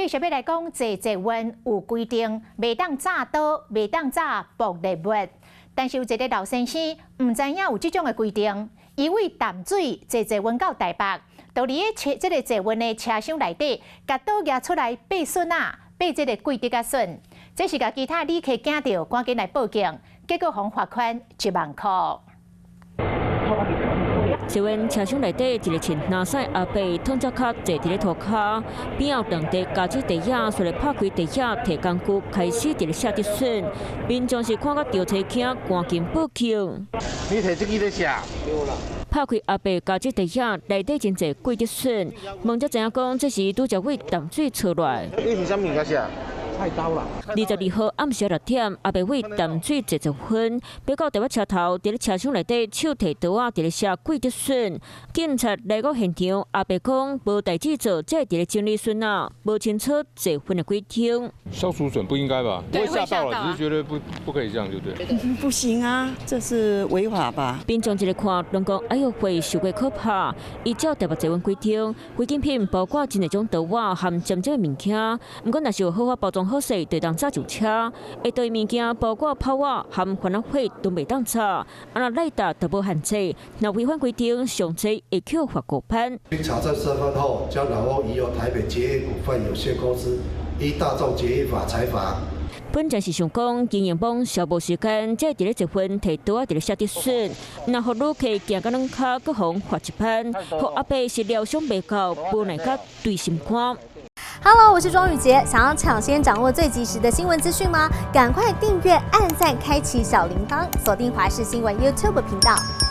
繼續欲來講，坐捷運有規定，袂當紮刀，袂當紮爆裂物。但是有一个老先生毋知影有這種的規定，伊為淡水坐捷運到台北，就佇咧車這个捷運的車廂內底，共刀舉出來掰筍仔，掰這个桂竹仔筍，這是共其他旅客驚著，趕緊來報警，結果予罰款1萬箍。捷運車廂內底一个穿藍衫阿伯，痛隻跤坐佇咧塗跤，邊仔有兩塊膠紙袋仔，隨咧拍開袋仔，提工具開始佇咧卸竹筍。民眾是看甲著青驚，趕緊報警。你提這支咧卸？拍開阿伯膠紙袋仔，內底真濟桂竹筍。問才知影講，這是拄才佇淡水採來。你是啥物件卸？菜刀啦。22號暗時6點，阿伯為淡水坐捷運，欲到台北車頭，佇咧車廂內底手提刀仔佇咧卸桂竹筍。警察來到現場，阿伯講無代誌做，才會佇咧整理筍仔，無清楚捷運的規定。削竹筍不應該吧？不會嚇到了，只是覺得不可以這樣就對。不行啊，這是違法吧？民眾一个看，攏講哎喲會受過可怕。依照台北捷運規定，違禁品包括真濟種刀仔含尖尖的物件，毋過若是有好好包裝好勢，就會當紮上車。會對物件包括炮仔含番仔火都袂當紮，啊若來搭都無限制，若違反規定，上濟會扣罰5萬。經查證身份後，將老翁移由台北捷運股份有限公司依大眾捷運法裁罰。本來是想講經營幫消無時間，才會佇咧捷運提刀仔佇咧卸竹筍，若予旅客驚甲軟跤，閣予罰1萬，予阿伯是療傷袂夠，無奈甲對心肝。 Hello，我是莊宇傑，想要搶先掌握最及時的新聞資訊嗎？趕快訂閱、按讚、開啟小鈴鐺，鎖定華視新聞 YouTube 頻道。